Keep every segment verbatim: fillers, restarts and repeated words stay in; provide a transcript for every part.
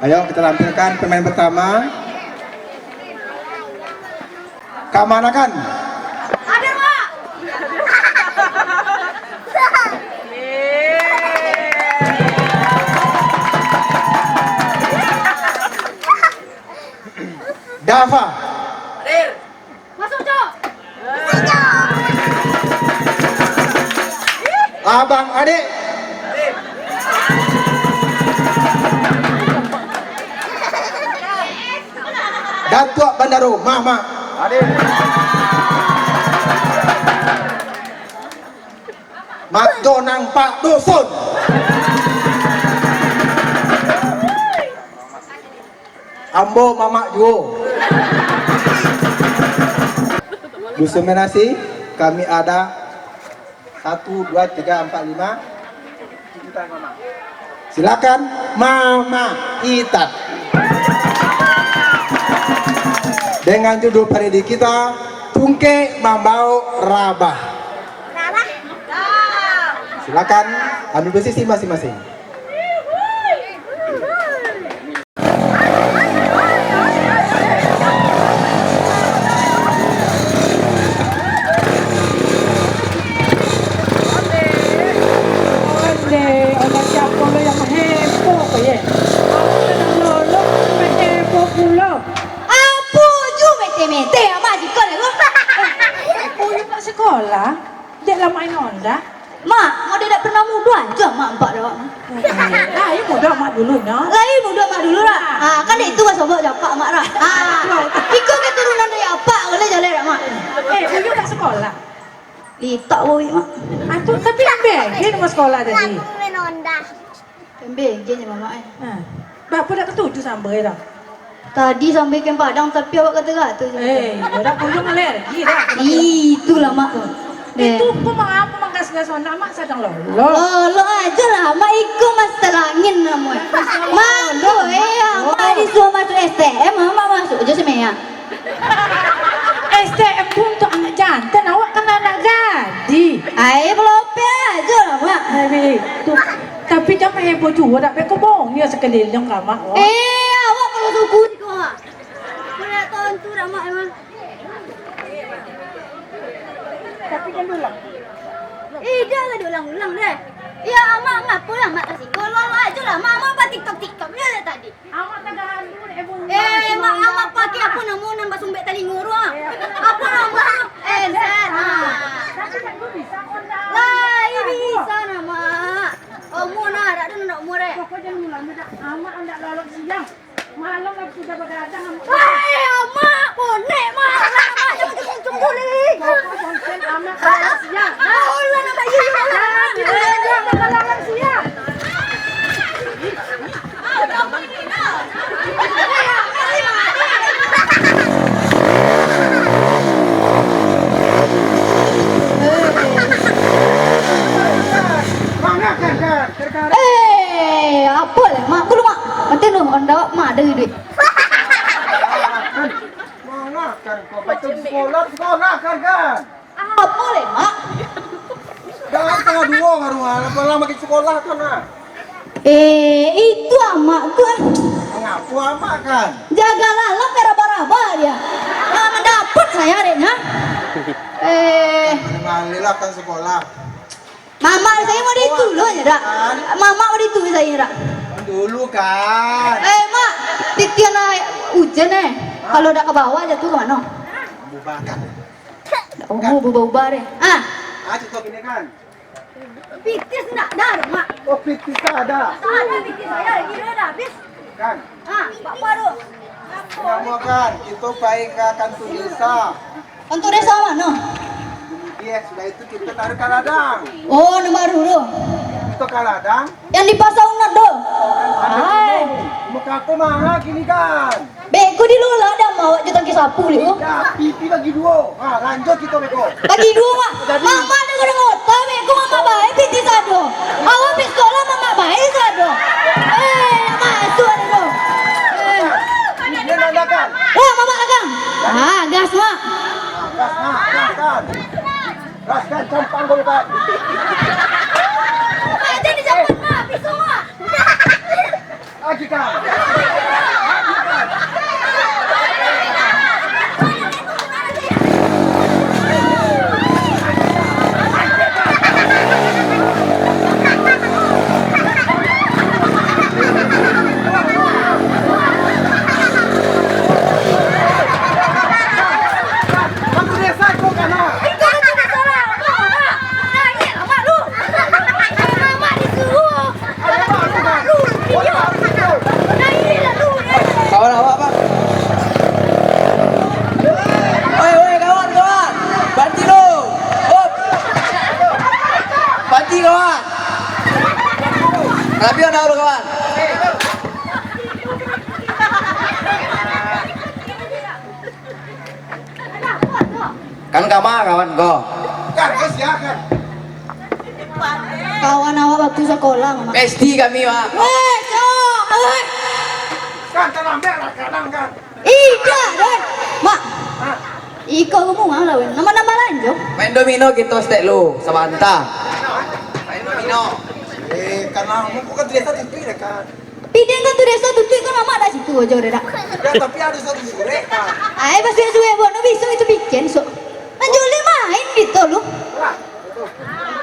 Ayo, kita tampilkan pemain pertama. Kamanakan. Hadir, Mak. Dava. Hadir. Masuk, Cok. Abang Adik. Datuak Bandaro, Mama. Hadir. Mato nampak dusun. Ambo mamak juo. Dusun Menasi, kami ada satu, dua, tiga, empat, lima. Silakan, Mama Itat. Dengan judul parodi kita, Tungkek Mambaok Rabah. Silakan, ambil posisi masing-masing. Ondeh, ondeh, siapo lo yang heboh ko, ye? Aku sadang lolok, heboh pulo. Apo ju mete-mete, Mak, siko lai ko. Eh, Uyun nak sekolah? Dek lah main onda. Mak, Mak dak pernah mudo ajo Mak, nampak dek awak, Mak. Eh, lah, iyo mudo Mak dulu nyo. Lah, iyo mudo Mak dulu lah. Ah, kan dek itu basobok jo apak Mak lah. Ah, iko keturunan dari apak, boleh jaleh dak, Mak? Eh, Uyun nak sekolah? Litak, woi, Mak. Ah, tu, tapi ambil, dia nak sekolah tadi. Aku main onda. Pembege nyo mamak, eh. Ha. Bapa dak katuju sambal dah. Tadi sambal ikan padang, tapi awak kato-kato je. Eh, dak, Uyun alergi dah. Itulah, Mak. Itu kok mangapa manggas-gas anak, Mak, sadang lolok. Lolok ajo lah, Mak, iko masalah angin namo. Mangko, eh, Mak disuruh masuk S T M, Mak masuk ajo semeang. S T M tu untuk anak jantan, awak kan anak gadih. Ai, balopeh ajo lah, Mak. Ai, tu. Tapi jan heboh juo, dak beko bongio sakaliliang ka Mak, wah. Eh, awak kalau suku ni kau, Mak. Kau nak tontu dah, Mak, emang. Tapi kan diulang. Eh, dah lah diulang-ulang deh. Ya, Mak, ngapo lah, Mak, kasih kau. Lolok ajo lah, Mak. Mak buat TikTok-TikTok je tadi. Amak tagalu dek bunyi. Eh, Mak, Amak pakai apo namo nan basumbek talingo tu, ah? Apo namo? Headset, ah. Tapi dak bisa, Mak. Lah, ini bisa nah, Mak. Umur nah, dak ado nak umur, eh. Pokoknya mula dak, Amak ndak lalok siang. Malam lah sudah bagadang, Amak. Wah, eh, Amak, bonek, Mak. Lah, Amak, jangan kencang-kencang dulu. Pokok konsen Amak lalok siang. Nah. Allah, nampak iya, iya, iya. Jangan, jangan, jangan lalok siang. Eh, apo lai, Mak? Dulu, Mak. Mati dulu, onda, Mak, dari duit. Mangakan kau, patut sekolah, sekolah kan, kan? Apo lai, Mak? Dah tangah duo baru, ah. Lah makin sekolah kan, ah. Eh, itu amak tu, ah. Ngapo amak kan? Jaga lalang ka raba-raba dia. Ah, mandapek sayo adiknya. Eh. Malilah kan sekolah. Mamak sayo mau di itu lo je, dak? Mamak mau di itu sayo, dak? Dulu kan. Eh, Mak, titian lah ujan, eh. Hah? Kalau dak ka bawah jatuh ka mano? Bubarkan. Oh, berubah-ubah deh. Ah. Ah, contoh gini kan. Pitis ndak ada, Mak. Oh, pitis tak ada. Tak ada pitis saya, gila dah habis. Kan? Ah, Pak Farouk. Namo kan, kita pai ka kantor desa. Kantor desa mano? Iya, sudah itu kita taruh kaladang. Oh, nan baru tu. Itu kaladang. Yang di Pasar Unak tu. Hai. Muka aku mahal gini kan. Beko di luar lah ada mawak jo tangki sapu tu. Ya, pipi bagi duo. Ha, lanjut kita beko. Bagi duo, Mak. Jadi. Mama dengar-dengar otak, beko mama baik pipi sado. Awak pi sekolah mama baik sado. Eh, nak masuk ada tu. Eh. Ini nandakan. Wah, mama dagang. Ah, gas, Mak. Gas, Mak. Gas, kan. Gas, kan. Campang kau, kan. Aja di campur, Mak. Pisau, Mak. Aji, kan. Kama kawan ko. Kan, kau sia, kan? Kawan awak waktu sakolah, Mak. Besti kami, Mak. Weh, cok, weh. Kan, talambek lah, kadang, kan. Indak, Den. Mak. Hah? Iko kamu lah, weh. Nambah-nambah lanjo. Main domino kito stek lu, sabanta. Main domino. Eh, kan, lah, mumpung kan tidak satu tu, kan? Pidin kan tu desa tutuik kan mamak dak situ aja udah dak. Ya, tapi ada satu surek, kan. Ai, pas surek buat no bisa itu bikin, sok. Lanjut lima main gitu lu. Wah.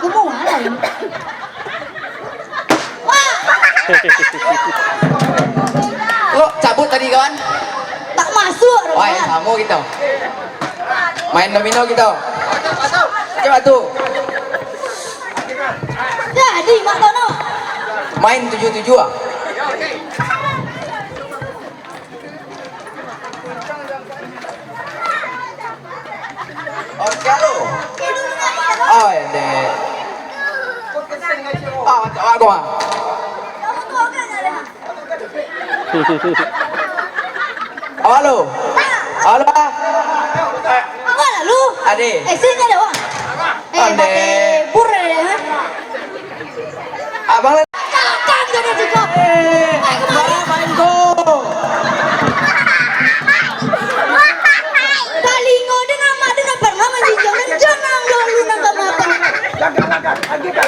Kumualan. Wah. Kok cabut tadi, kawan? Tak masuk, Wah, Roman. Samo kita. Main domino kita. Coba tu. Jadi, Mak Tono. Main tujuh tujuh ah. Oh, sialo. Oh, ende. Ah, macam aku ah. Halo. Halo. Awak lalu. Ade. Eh, sini ada awak. Eh, Ade. Ade. Bur ada, ha? Abang. Cakap kau dari situ. Eh, eh, kemana? Talingo den, amak den nak pernah manjinjau den, jangan lalu nang ka mata. Jangan, jangan, jangan.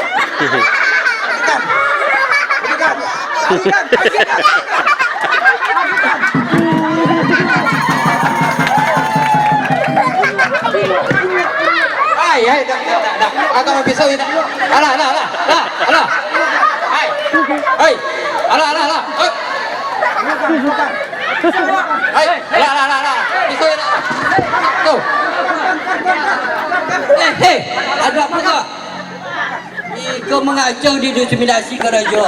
Ai, ai, dah, dah, dah, dah. Agak main pisau ini. Alah, alah, alah, alah, alah. Ai. Ai. Alah, alah, alah. Ai. Ai, alah, alah, alah, alah. Pisau ini. Tuh. Eh, eh, ada apa kau? Iko mangacau di diskriminasi karajo.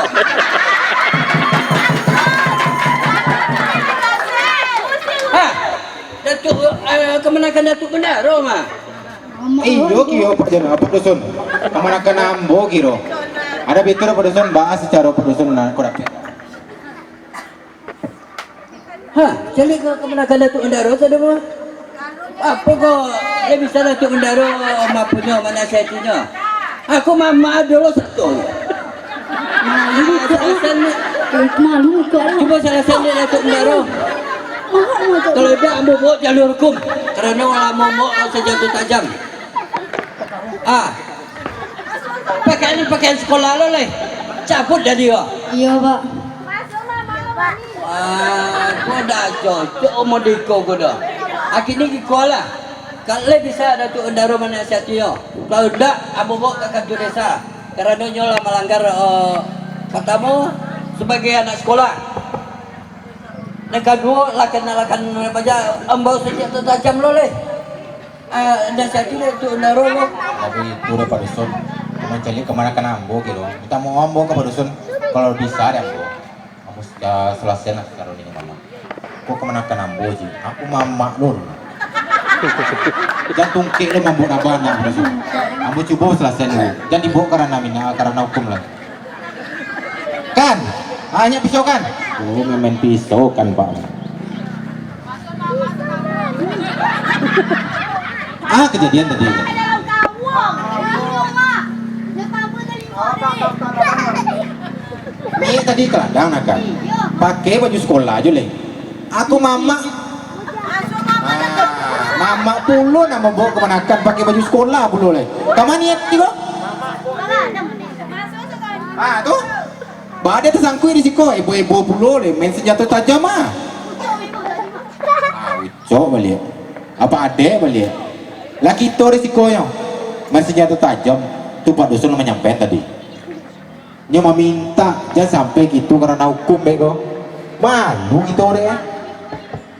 Ha, Datuk, eh, kamanakan Datuk Bendaro mah? Iyo, kiro Pak Jan-, Pak Dusun. Kamanakan ambo kiro. Ada betul Pak Dusun, bahas secara Pak Dusun, nah, kurang. Ha, caliak ka kamanakan Datuk Bendaro tadi mah. Apo ko, lai bisa Datuk Bendaro mapunyo manasihatinyo? Aku mamak dulu satu. Malu kok. Salasan ni. Eh, malu kok lah. Cubo salasan dek Datuk Bendaro. Malu kok. Kalau indak, ambo bawa jalur hukum. Karano lamo bawa senjato tajam. Ah. Pakaian, pakaian sekolah lo, leh. Cabut dari ko. Iyo, Pak. Ah, ko dah cocok model ko, ko dah. Akhirnyo giko lah. Kalau bisa Datuk Bendaro manasihati yo. Kalau ndak, ambo bawa ka kantua desa. Karano nyo lah malanggar, eh, partamo, sabagai anak sekolah. Nan kaduo, lah kanalakan baja, ambo senjato tajam lo, leh. Ah, nasihati dek Tuk Bendaro lo. Tapi itu deh, Pak Dusun. Mancaliak kamanakan ambo, gitu. Minta maaf ambo ka Pak Dusun. Kalau bisa deh ambo. Ambo sudah selesai lah secara ini, Mamak. Kok kamanakan ambo, Ji? Aku mamak lo. Jangan tungkik lo mambuat abah anak, Pak Dusun. Ambo cubo selesai dulu. Jangan dibawa karena mina, karena hukum lah. Kan? Banyak pisau kan? Oh, main pisau kan, Pak. Ah, kejadian tadi. Ni tadi keladang nak kan? Pakai baju sekolah aja leh. Aku mamak. Ah, mamak pulo nak mambawa kamanakan pakai baju sekolah pulo leh. Kama niat tigo? Ah, tu. Ba ado tasangkuik di siko, ebo-ebo pulo leh, main senjato tajam ah. Ah, ucok baliak. Apa adek baliak? Lah kito di sikonyo, main senjato tajam, tu Pak Dusun lah manyampaian tadi. Nyo mamintak, jan sampai kito karano hukum beko. Malu kito dek, eh.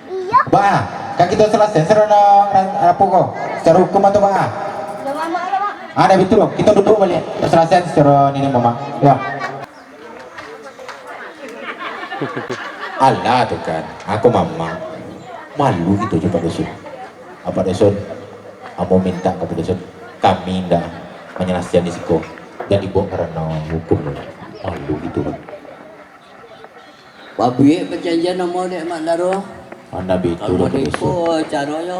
Iyo. Ba, kan kito selesai secara, apo ko? Secara hukum atau ba? Yo, Mak, Mak, Mak. Ah, dah betul, Bang. Kito duduk baliak. Selesai secara nini, Mama. Yo. Alah tu kan, aku Mama. Malu kito jo Pak Dusun. Apak Dusun, ambo mintak ka Pak Dusun, kami indak manyalasaian di siko. Jan dibaok karano hukum dulu. Malu kito kan. Pabuek pajanjian ambo dek Mak Daro. Anda betul, Pak Dusun. Kalau model iko caronyo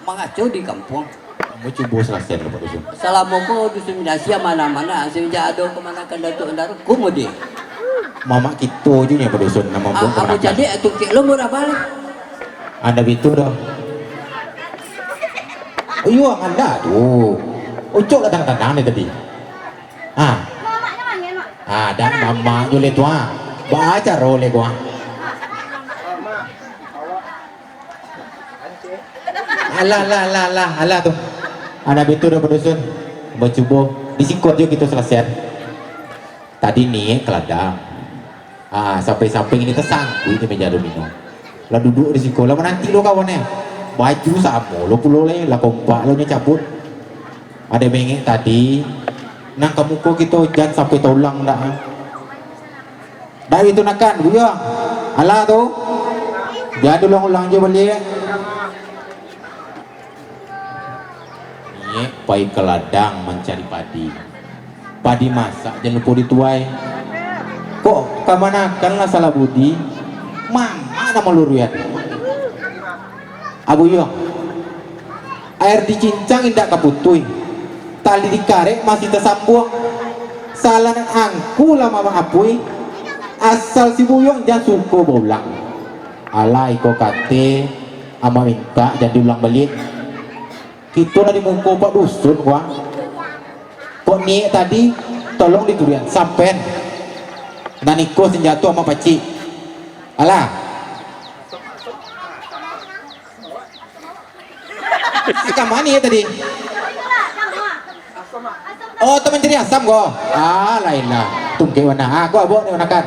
mangacau di kampuang. Ambo cubo salasaian dulu, Pak Dusun. Salamo ko Dusun Midasi amanah-amanah, samanjak ado kamanakan Datuak Endaro, kumo deh. Mamak kito juo nyo, Pak Dusun, nan mambuek kamanakan. Ah, ambo caliak tungkek lo murah bali. Anda bitu doh. Oh, iyo, anda tu. Ucok lah tanang-tanang ni tadi. Ah. Ah, dan mamak juo le tu, ah. Baa caro le ko, ah. Alah, alah, alah, alah, alah tu. Anak bitu dah Pak Dusun. Bacubo. Di siko jo kito salasaian. Tadi niek ka ladang. Ah, sampai-sampai ini tasangguik di meja domino. Lah duduak di siko, lah mananti lo kawan eh. Baju samo lo pulo le, lah kompak lo nyo cabut. Ado bengek tadi, nang ka muko kito jan sampai taulang dak. Dari tu nakan, buyuang. Alah tu. Jan diulang-ulang juo baliak. Niek pai ka ladang mancari padi. Padi masak jan lupo dituai. Kok kamanakan lah salah budi? Mamak namo luruian. Abuyuang. Air di cincang indak ka putuih, tali di karek masih tasambuang. Salah nan angku lah mamak apuih, asal si buyuang jan suko baulang. Alah iko kate, amak mintak jan diulang baliak. Kito lah di muko Pak Dusun, wah. Kok niek tadi, tolong dituruikan, sampean. Nan iko senjato amak pacik. Alah. Ka ma niek tadi? Oh, tu mancari asam ko? Ah, lain lah. Tungkek bana. Ah, ko abok ni manakan.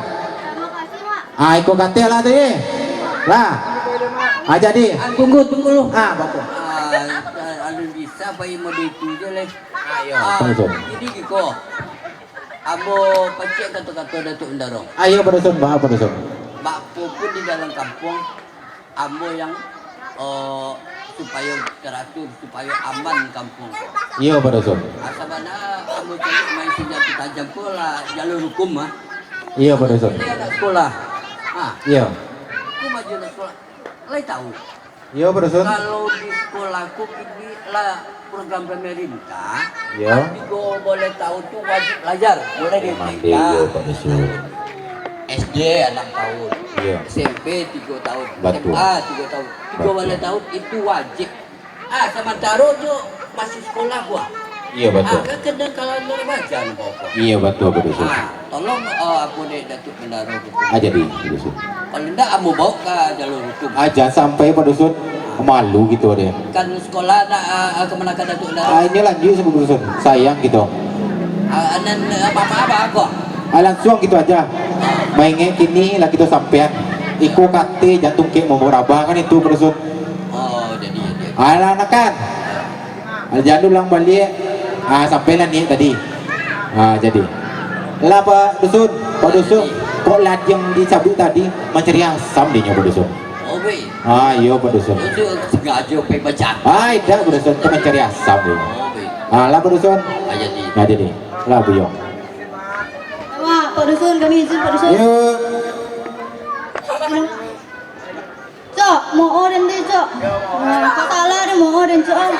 Ah, iko kate lah tadi. Lah. Ah, jadi. Ah, tunggu, tunggu lu. Ah, bapo? Ah, alun bisa pai model itu je leh. Ayo, ah, Pak Dusun. Jadi giko. Ambo pacik kato-kato Datuak Endaro. Ayo, Pak Dusun, ba, Pak Dusun. Bapo pun di dalam kampuang, ambo yang, eh, supayo taratur, supayo aman kampuang ko. Iyo, Pak Dusun. Ah, sabana ambo cari main senjato tajam ko lah jalur hukum, ah. Iyo, Pak Dusun. Jadi anak sekolah. Ah. Iyo. Hukum aja anak sekolah. Lai tahu. Iyo, Pak Dusun. Kalau di sekolah ko kini lah program pemerintah, iyo, tigo baleh tahun tu wajib belajar. Mulai dari Memang T K, iyo, Pak Dusun. S D anam tahun, iyo, S M P tigo tahun, batua, S M A tigo tahun. Tigo baleh tahun itu wajib. Ah, samantaro tu masih sekolah gua. Iyo, batua. Ah, kan kena kalau nurut baca ni, Bapak. Iyo, batua, Pak Dusun. Ah, tolong, ah, apo dek Datuak Endaro gitu. Ah, jadi, Pak Dusun. Kalau ndak, ambo bawa ka jalur hukum. Ah, jan sampai, Pak Dusun. Malu gitu deh. Kan sekolah nak, ah, ah, kamanakan Datuak Endaro. Ah, inyo lanjuik samo Pak Dusun. Sayang gitu. Ah, nan, ah, mama apa aku? Ah, langsuang gitu aja. Maingek kini lah kito sampean. Iko kate jantung kek momok rabah kan itu, Pak Dusun. Oh, jadi, jadi. Alah, nakan. Jan diulang baliak. Ah, sampailah niek tadi. Ah, jadi. Lah, Pak Dusun, Pak Dusun, kok ladiang dicabuik tadi, mancari asam dinyo, Pak Dusun. Oh, weh. Ah, iyo, Pak Dusun. Itu sengaja pai baca. Ah, indak, Pak Dusun, tu mancari asam dinyo. Oh, weh. Ah, lah, Pak Dusun. Ah, jadi. Ah, jadi. Lah, buyuang. Wah, Pak Dusun, kami izin, Pak Dusun. Yo. Cok, mo'o den tu, Cok. Ah, kok salah den mo'o den, Cok, ah.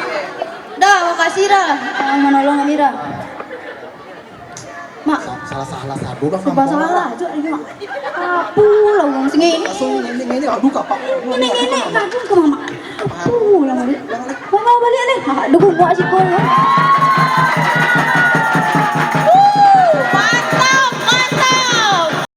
Dah, makasih dah. Ah, manolong kami dah. Mak. Sa-, salah-salah sado dah. Serba salah, Cok, ini, Mak. Apo lah urang sini. Ini, ini, aduh, kapak. Ini, ini, kagum ke Mamak. Apo lah, Mak. Mama baliak ni. Ah, duku buat siko.